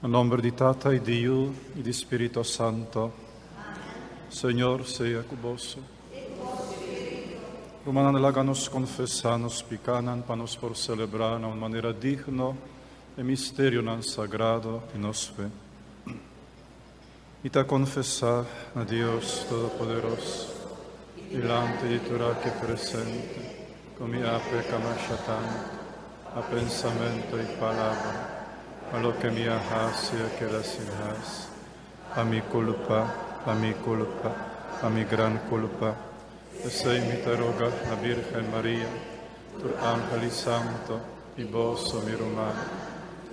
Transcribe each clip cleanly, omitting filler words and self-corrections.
Na nomber di Tata y di Yu y di Spirito Santo. Señor sea cu boso. Rumannan, laga nos confesa nos picanan pa nos por celebra na un manera digno e misterionan sagrado di nos fe. Mi ta confesa na Dios Todopoderoso, dilanti di tur aki presente, cu mi a peca masha tanto, na pensamento y palabra, pa loke mi a haci a keda sin haci. Pa mi culpa, pa mi culpa, pa mi gran culpa. P'esey mi ta roga na Virgen Maria, tur angel y santo, y boso, mi ruman,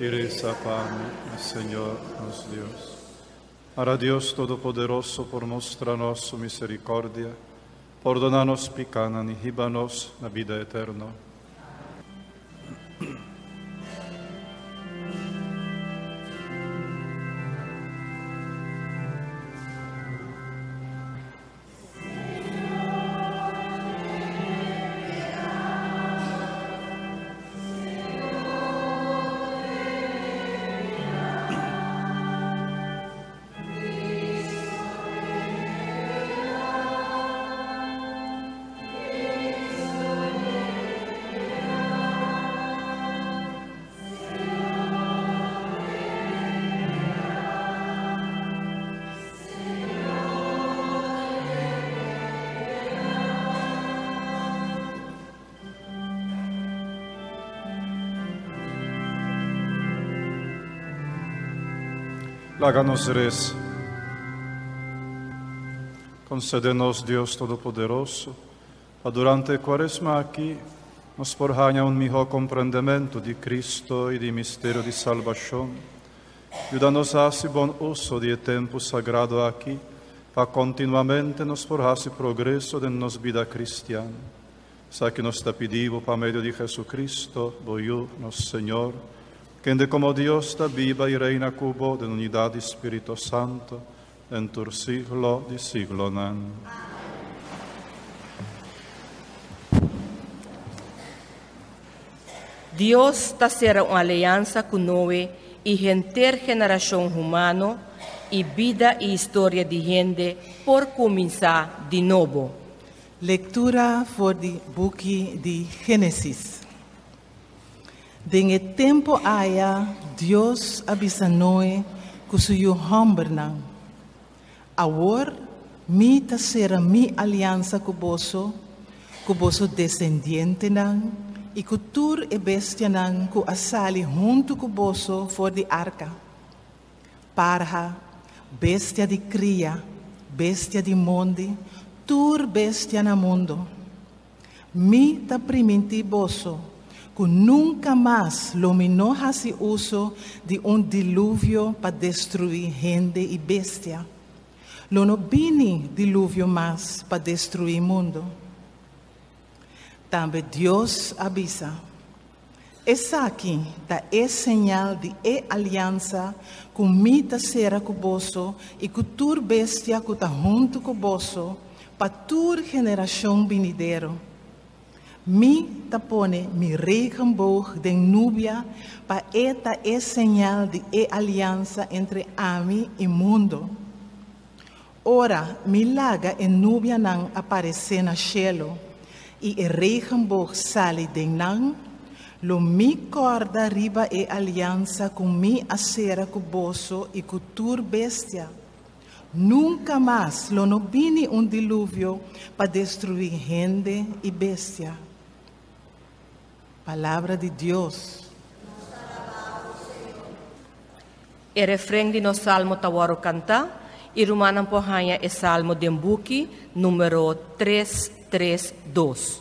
y reza pa mi na Señor nos Dios. Ara Dios Todopoderoso por mustra nos su misericordia, pordona nos picanan y hiba nos na bida eterno. Laga nos resa. Concédenos, Dios Todopoderoso, pa durante e Cuaresma aki nos por haña un mihó comprendementu di Cristo i di misterio di salbacion. Yuda nos hasi bon uso di e tempu sagrado aki pa continuamente nos por hasi progreso den nos bida cristian. Esaki nos ta pidi Bo pa medio di Jesucristo, Bo Yu, nos Señor, kende como Dios ta biba i reina cu Bo den unidad di Spirito Santo, den tur siglo di siglonan. Dios ta sera un aliansa ku Noe i henter generashon humano i bida i historia di hende por kuminsá di nobo. Lektura for di buki di Génesis. Den e tempu aya Dios a bisa Noe ku su yu hòmbernan, Awor mi ta sera mi aliansa ku boso, ku boso desendientenan i ku tur e bestianan ku a sali huntu ku boso for di arka, parha, bestia di kria, bestia di mondi, tur bestia na mundu. Mi ta primintí boso ku nunka mas lo mi no hasi uso di un diluvio pa destruí hende i bestia. Lo no bini diluvio mas pa destruí mundu. Tambe Dios a bisa, Esaki ta e señal di e aliansa ku mi ta sera ku boso i ku tur bestia ku ta huntu ku boso pa tur generashon binidero. Mi ta pone mi regenboog den nubia pa e ta e señal di e aliansa entre ami i mundo. Ora mi laga e nubianan aparesé na shelu i e regenboog sali den nan, lo mi kòrda riba e aliansa ku mi a sera ku boso i ku tur bestia. Nunka mas lo no bini un diluvio pa destruí hende i bestia. Palabra di Dios. E refren di nos salmo ta wòrdu kantá i rumannan por haña e salmo den buki número tres tres dos.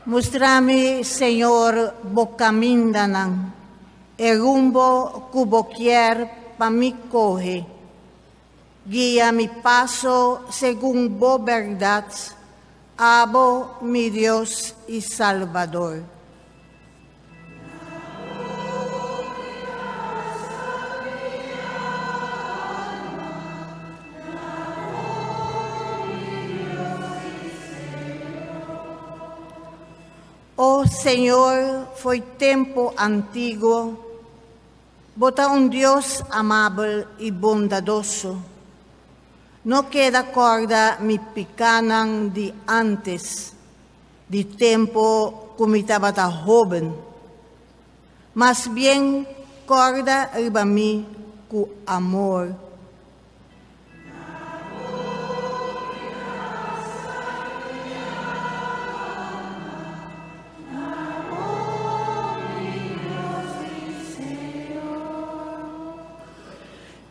Mustrami, Señor, bo camindanan, e rumbo ku bo kier pa mi kohe. Guia mi paso segun bo bèrdat, abo mi Dios i Salbador. O Señor, fo'i tempu antiguo, Bo ta un Dios amabel i bondadoso. No keda kòrda mi pikánan di ántes, di tempu ku mi tabata hóben. Mas bien kòrda riba mi ku amor.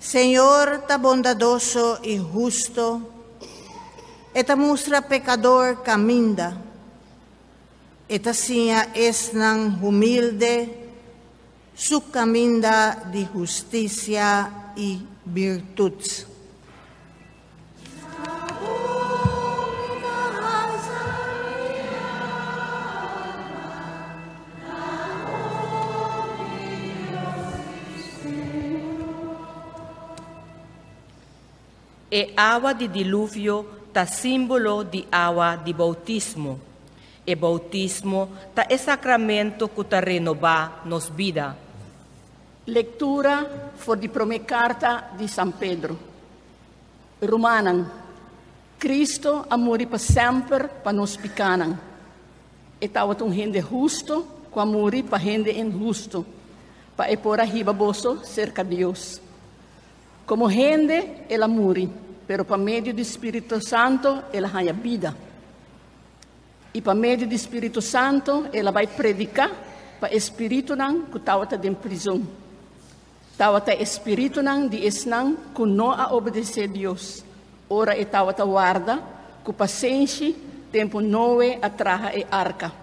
Señor ta bondadoso i husto, E ta mustra pekador kaminda. E ta siña esnan humilde su kaminda di hustisia i birtut. E awa di diluvio ta símbolo di awa di boutismo. E boutismo ta e sakramento ku ta renobá nos bida. Lektura for di promé karta di San Pedro. Rumannan, Kristo a muri pa semper pa nos pikánan. E tabata un hende husto ku a muri pa hende inhusto, pa e por a hiba boso serka Dios. Komo hende el a muri, pero pa medio di Spiritu Santo el a haña bida. I pa medio di Spiritu Santo el a bai prediká pa e spiritunan ku tabata den prizon. Tabata e spiritunan di esnan ku no a obedesé Dios ora e tabata warda ku pasenshi tempu Noe a traha e arka.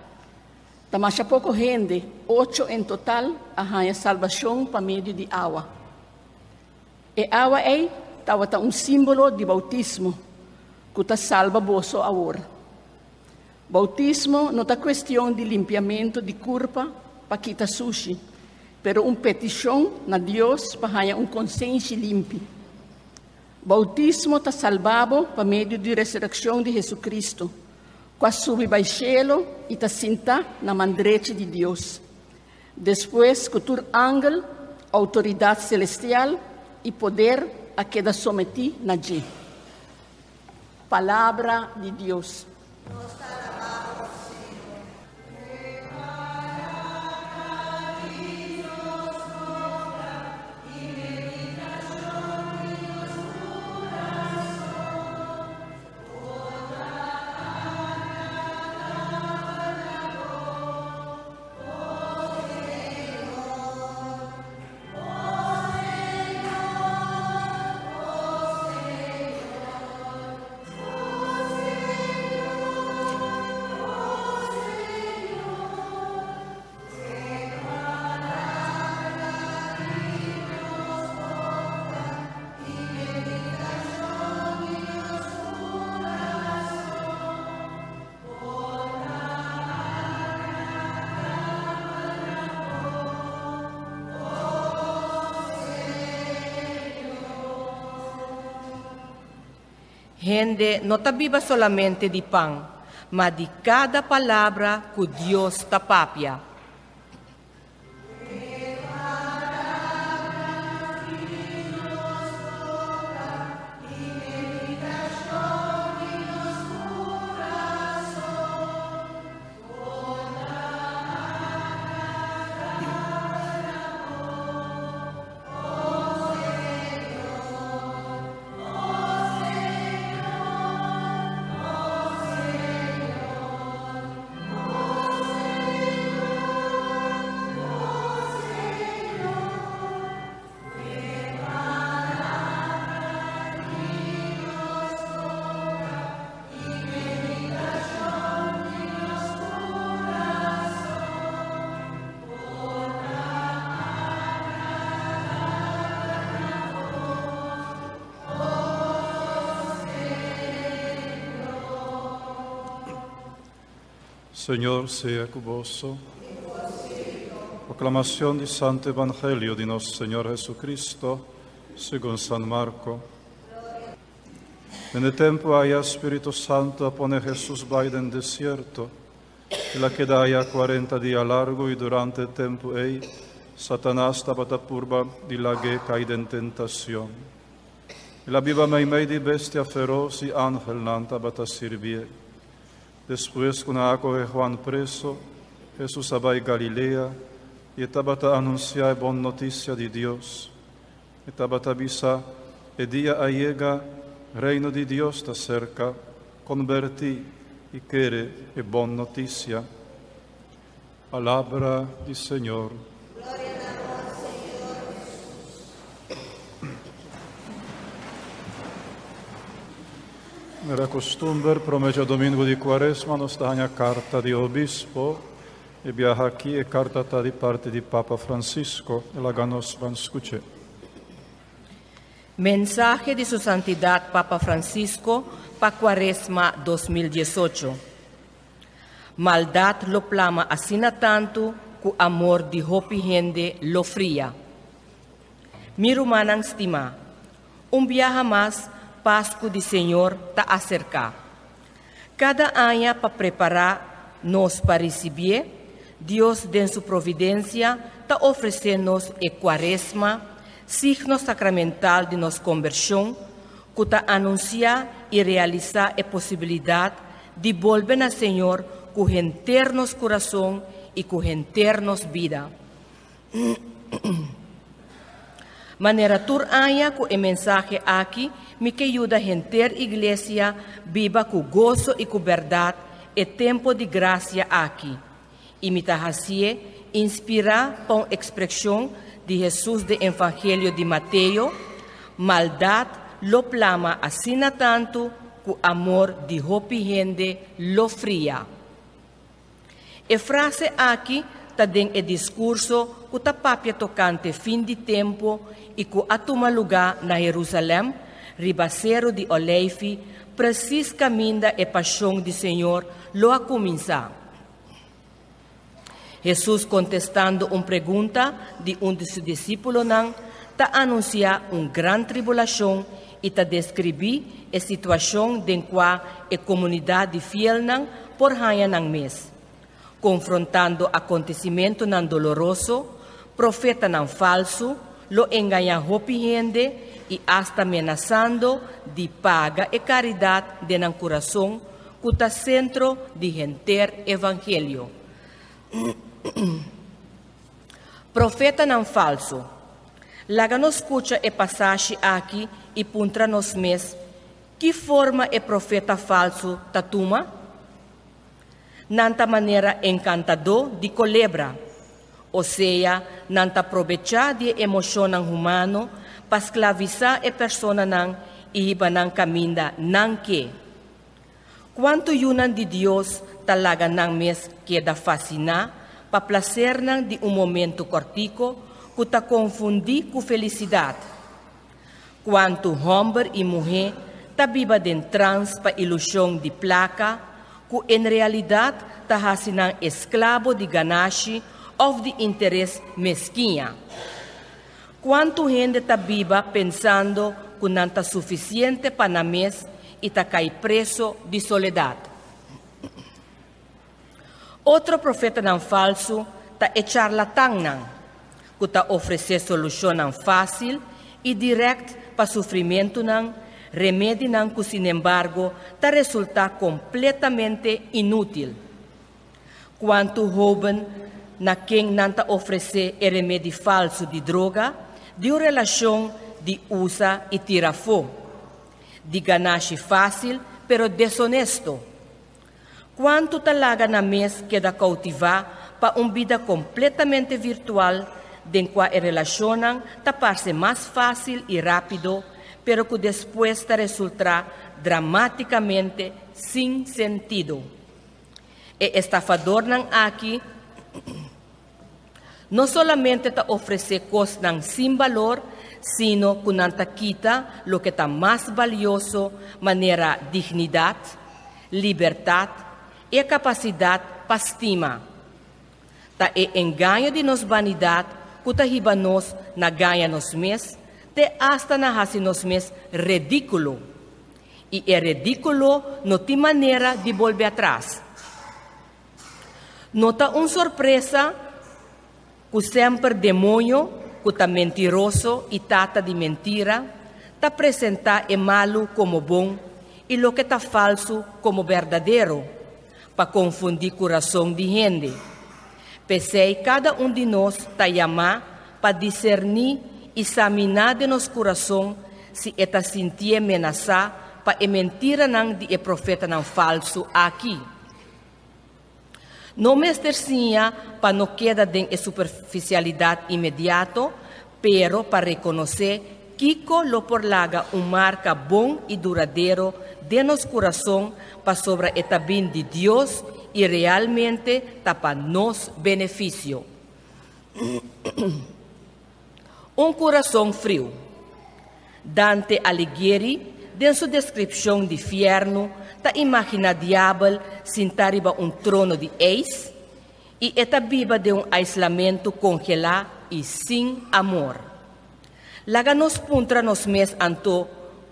Ta masha poko hende, ocho en total, a haña salbashon pa medio di awa. E awa ei tabata un símbolo di boutismo ku ta salba boso awor. Boutismo no ta kuestion di limpiamentu di kurpa pa kita sushi, pero un petishon na Dios pa haña un konsenshi limpi. Boutismo ta salba bo pa medio di resurekshon di Hesukristu, ku a subi bai shelu i ta sinta na man drechi di Dios. Despues ku tur angel, outoridat selestial i poder a keda sometí na dje. Palabra di Dios. Hende no ta biba solamente di pan, ma di kada palabra ku Dios ta papia. Señor sea cu boso. Proclamación di Santo Evangelio di nos Señor Jesucristo, segun San Marco. Den e tempo aya Spirito Santo a pone Jesus bai den desierto. El a keda aya 40 dia largo y durante e tempo ei Satanas tabata purba di lag'é cai den tentacion. El a biba meimei di bestia feroz y angelnan tabata sirbié. Despues ku nan a kohe Juan preso, Hesus a bai Galilea i e tabata anunsiá e bon notisia di Dios. E tabata bisa, E dia a yega, Reino di Dios ta serka, konbertí i kere e bon notisia. Palabra di Señor. Manera costumber, prome djadomingo di Cuaresma nos ta haña carta di obispo. E biaha aki e carta ta di parti di Papa Francisco. E laga nos ban scuch'e. Mensahe di Su Santidad Papa Francisco pa Cuaresma 2018. Maldat lo plama asina tantu ku amor di hopi hende lo fria. Mi rumannan stimá, un biaha mas Pasku di Señor ta aserká. Kada aña pa prepará nos pa risibié, Dios den su providensia ta ofresé nos e Kuaresma, signo sakramental di nos kombershon, ku ta anunsiá i realisá e posibilidat di bolbe na Señor ku henter nos kurason i ku henter nos bida. Manera tur aña ku e mensahe aki mi ke yuda henter Iglesia biba ku goso i ku bèrdat e tempu di grasia aki, i mi ta hasié inspirá pa un ekspreshon di Hesus den Evangelio di Mateo, Maldat lo plama asina tantu ku amor di hopi hende lo fria. E frase aki ta den e diskurso ku ta papia tokante fin di tempu i ku a tuma lugá na Herusalèm, riba Seru di Oleifi, presis kaminda e Pashon di Señor lo a kuminsá. Hesus kontestando un pregunta di un di su disípulonan, ta anunsiá un gran tribulashon i ta deskribí e situashon den kua e komunidat di fielnan por haña nan mes, konfrontando akontesimentunan doloroso, profetanan falsu lo engañá hopi hende i asta menasando di paga e karidat den nan kurason ku ta sentro di henter evangelio. Profetanan falsu. Laga nos skucha e pasashi aki i puntra nos mes, Ki forma e profeta falsu ta tuma? Nan ta manera enkantadó di kolebra, osea nan ta probechá di e emoshonnan humano pa sklavisá e personanan i hiba nan kaminda nan ke. Kuantu yunan di Dios ta laga nan mes keda fasiná pa plasernan di un momentu kòrtiku ku ta konfundí ku felisidat? Kuantu hòmber i muhé ta biba den trans pa ilushon di plaka ku en realidat ta hasi nan esklabo di ganashi òf di interes meskiña? Kuantu hende ta biba pensando ku nan ta sufisiente pa nan mes i ta kai preso di soledat? Otro profetanan falsu ta e charlatannan, ku ta ofresé solushonnan fásil i dirèkt pa sufrimentunan, remedinan ku sinembargo ta resultá kompletamente inútil. Kuantu hóben na ken nan ta ofresé e remedi falsu di droga, di un relashon di usa i tira afó, di ganashi fásil pero desonesto? Kuantu ta laga nan mes keda koutivá pa un bida kompletamente virtual den kua e relashonnan ta parse mas fásil i rápido pero ku despues ta resultrá dramátikamente sin sentido? E estafadornan aki no solamente ta ofresé kosnan sin balor, sino ku nan ta kita loke ta mas balioso, manera dignidat, libertat i e kapasidat pa. pa stima. Ta e engaño di nos banidat ku ta hiba nos na gaña nos mes, te asta na hasi nos mes ridíkulo. I e ridíkulo no tin manera di bolbe atras. No ta un sorpresa ku semper demoño, ku ta mentiroso i tata di mentira, ta presentá e malu komo bon i loke ta falsu komo berdadero, pa konfundí kurason di hende. P'esei kada un di nos ta yamá pa diserní i saminá den nos kurason si e ta sintié menasá pa e mentiranan di e profetanan falsu aki. No mester siña pa no keda den e superfisialidat inmediato, pero pa rekonosé kiko lo por laga un marka bon i duradero den nos kurason pasobra e ta bin di Dios i realmente ta pa nos benefisio. Un kurason friu. Dante Alighieri, den su deskripshon di fièrnu, ta imaginá diabel sintá riba un trono di eis i e ta biba den un aislamentu kongelá i sin amor. Laga nos puntra nos mes anto,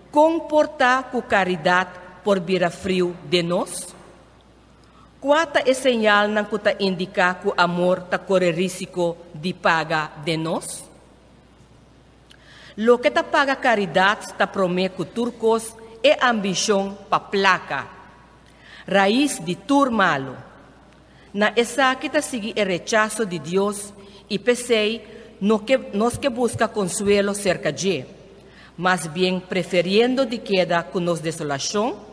kon por ta ku karidat por bira friu den nos? Kua ta e señalnan ku ta indiká ku amor ta kore rísiko di paga den nos? Loke ta paga karidat ta promé ku tur kos e ambishon pa plaka, rais di tur malu. Na esaki ta sigui e rechaso di Dios i p'esei no ke nos ke buska konsuelo serka dje, mas bien preferiendo di keda ku nos desolashon,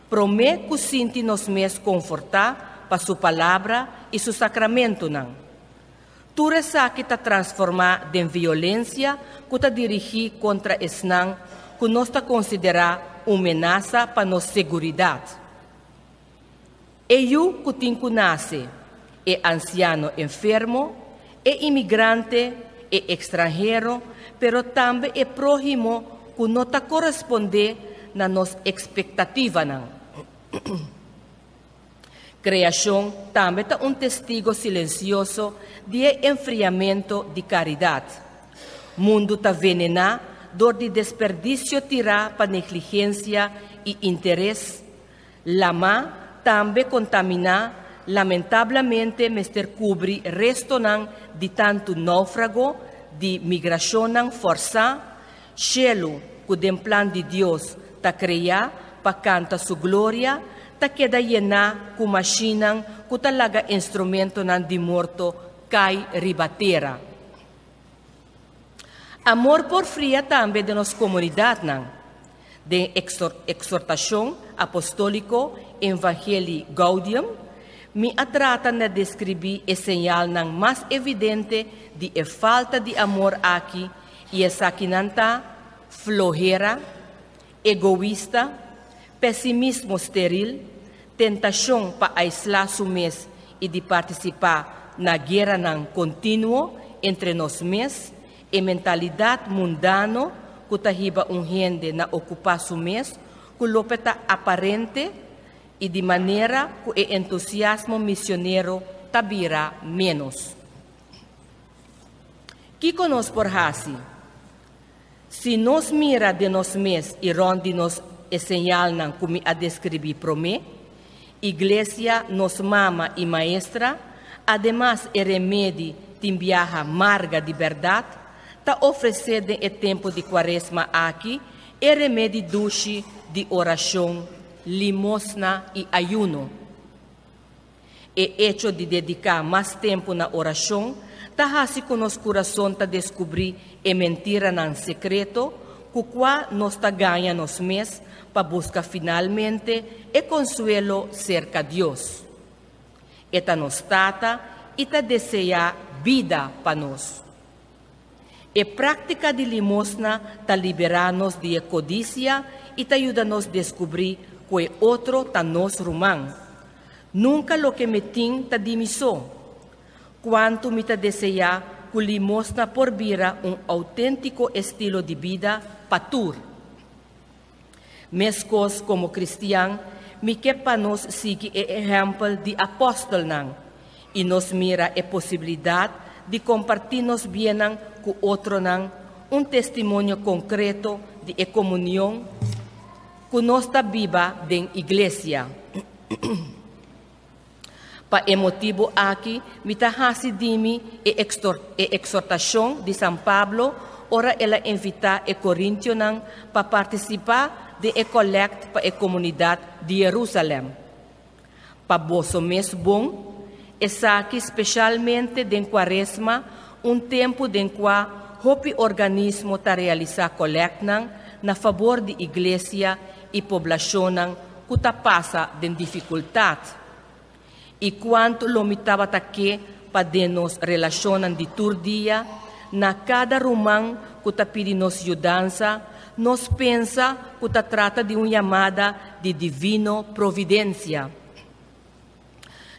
Promé ku sinti nos mes konfortá pa Su Palabra i Su sakramentunan. Tur esaki ta transformá den violensia ku ta dirigí kontra esnan ku nos ta konsiderá un menasa pa nos seguridat. E yu ku tin ku nase, e ansiano enfermo, e imigrante, e ekstranhero, pero tambe e próhimo ku no ta korespondé na nos ekspektativanan. Kreashon tambe ta un testigo silensioso di e enfriamentu di karidat. Mundu ta venená dor di desperdisio tirá pa negligensia i interes. Lamá tambe kontaminá, lamentablemente mester kubri restonan di tantu náufrago, di migrashonnan fòrsá, shelu ku den plan di Dios ta kreá pa kanta su gloria, ta keda yená ku mashinnan ku ta laga instrumentonan di morto kai riba tera. Amor por fria tambe den nos komunidatnan. Den Eksortashon Apostóliko Evangelii Gaudium, mi a trata na deskribí e señalnan mas evidente di e falta di amor aki i esakinan ta, flohera, egoista, pesimismo steril, tentashon pa aislá su mes i di partisipá na gueranan kontinuo entre nos mes, e mentalidat mundano ku ta hiba un hende na okupá su mes ku loke ta aparente i di manera ku e entusiasmo misionero ta bira ménos. Kiko nos por hasi? Si nos mira den nos mes i rònt di nos e señalnan ku mi a deskribí promé, Iglesia, nos mama i maestra, ademas e remedi tin biaha marga di bèrdat, ta ofresé den e tempu di Kuaresma aki e remedi dushi di orashon, limosna i ayuno. E echo di dediká mas tempu na orashon ta hasi ku nos kurason ta deskubrí e mentiranan sekreto ku kua nos ta gaña nos mes pa buska finalmente e konsuelo serka Dios. E ta nos Tata i ta deseá bida pa nos. E práktika di limosna ta liberá nos di e kodisia i ta yuda nos deskubrí ku e otro ta nos ruman. Nunka loke mi tin ta di mi so. Kuantu mi ta deseá ku limosna por bira un outéntiko estilo di bida pa tur! Meskos komo kristian, mi ke pa nos sigui e ehèmpel di apòstelnan. I nos mira e posibilidat di kompartí nos biennan ku otronan, un testimonio konkreto di e komunion ku nos ta biba den Iglesia. Pa e motibu aki mi ta hasi di mi e e eksortashon di San Pablo ora el a invitá e korintionan pa partisipá den e kòlèkt pa e komunidat di Yerusalèm. Pa boso mes bon, esaki speshalmente den kuaresma, un tempu den kua hopi organismo ta realisá kòlèktnan na fabor di iglesia i poblashonnan ku ta pasa den difikultat. I kuantu lo mi tabata ke pa den nos relashonnan di tur dia, na kada ruman ku ta pidi nos yudansa, nos pensa ku ta trata di un yamada di divino providensia.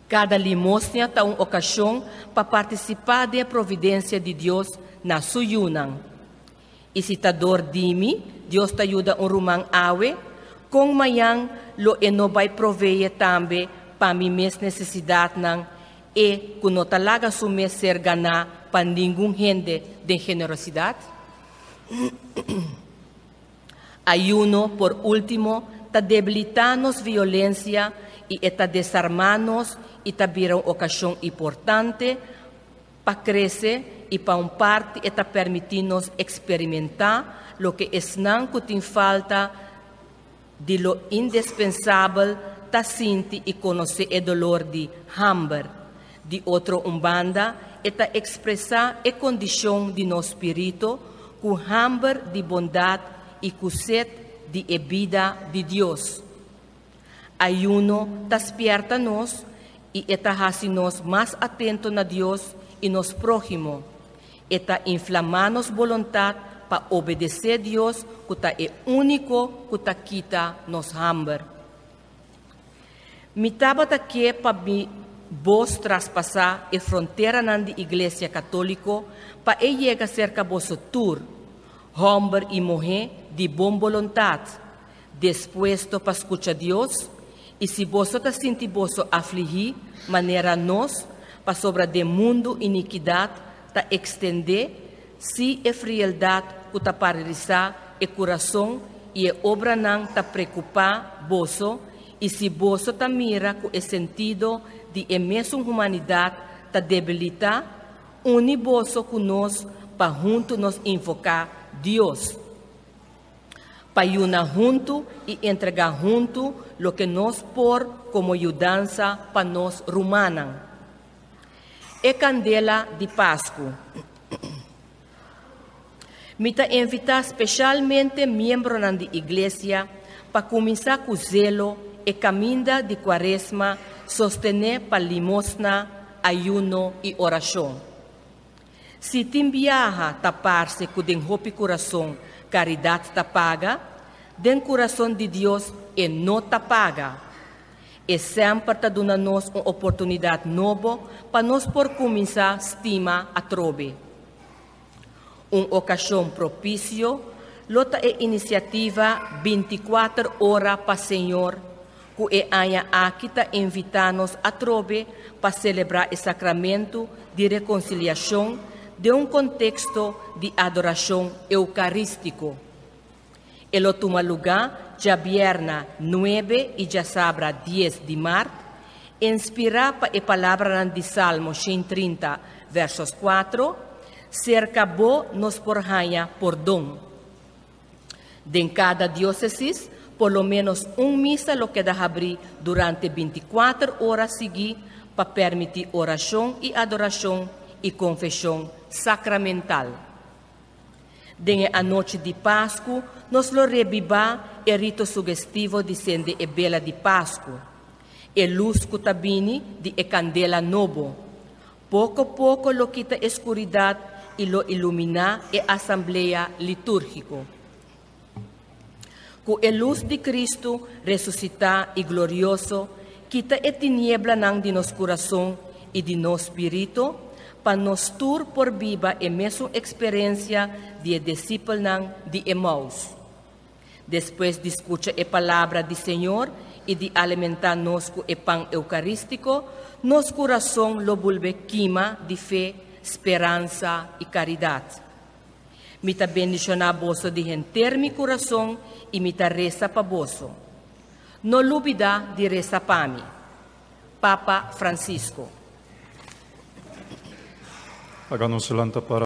Kada limosna ta un okashon pa partisipá den e providensia di Dios na Su yunan. I si ta dor di mi, Dios ta yuda un ruman awe, kon mañan lo e no bai proveé tambe pa mi mes nesesidatnan, e ku no ta laga su mes ser ganá pa ningun hende den generosidat? Ayuno, por último, ta debilitá nos violensia i e ta desarmá nos i ta bira un okashon importante pa krese i pa un parti e ta permití nos eksperimentá loke esnan ku tin falta di lo indespensabel ta sinti i konosé e dolor di hamber. Di otro un banda, e ta ekspresá e kondishon di nos spiritu ku hamber di bondat i ku set di e bida di Dios. Ayuno ta spièrta nos i e ta hasi nos mas atento na Dios i nos próhimo. E ta inflamá nos boluntat pa obedesé Dios ku ta e úniko ku ta kita nos hamber. Mi tabata ke pa mi bos traspasá e fronteranan di Iglesia Katóliko pa e yega serka boso tur, hòmber i muhé di bon boluntat, Despuesto pa skucha Dios, i si boso ta sinti boso aflihí manera nos, pasobra den mundu inikidat ta ekstendé, sí e frieldat ku ta paralisá e kurason i e obranan ta prekupá boso, i si boso ta mira ku e sentido di e mesun humanidat ta debilitá, uni boso ku nos pa huntu nos invoká Dios. Pa yuna huntu i entregá huntu loke nos por komo yudansa pa nos rumannan. E kandela di Pasku. Mi ta invitá speshalmente miembronan di Iglesia pa kuminsá ku zelo e kaminda di Kuaresma sostené pa limosna, ayuno i orashon. Si tin biaha ta parse ku den hopi kurason karidat ta paga, den kurason di Dios e no ta paga. E semper ta duna nos un oportunidat nobo pa nos por kuminsá stima atrobe. Un okashon propisio lo ta e inisiativa 24 ora pa Señor ku e aña aki ta invitá nos atrobe pa selebrá e sakramentu di rekonsiliashon den un konteksto di adorashon eukarístiko. E lo tuma lugá djabièrna nuebe i djasabra dies di mart, inspirá pa e palabranan di Salmo 130 versos 4, Serka bo nos por haña pordon. Den kada diósesis, por lo ménos un misa lo keda habrí durante 24 ora siguí pa permití orashon i adorashon i konfeshon sakramental. Den e anochi di Pasku, nos lo rebibá e rito sugestivo di sende e bela di Pasku, e lus ku ta bini di e kandela nobo. Poko poko lo kita e skuridat i lo iluminá e asamblea litúrgiko. Ku e lus di Kristu resusitá i glorioso kita e tinieblanan di nos kurason i di nos spiritu, pa nos tur por biba e mesun eksperensia di e disipelnan di Emaus. Despues di skucha e palabra di Señor i di alimentá nos ku e pan eukarístiko, nos kurason lo bolbe kima di fe, speransa i karidat. Mi ta bendishoná boso di henter mi kurason i mi ta resa pa boso. No lubidá di resa pa mi. Papa Francisco. Laga nos lanta para.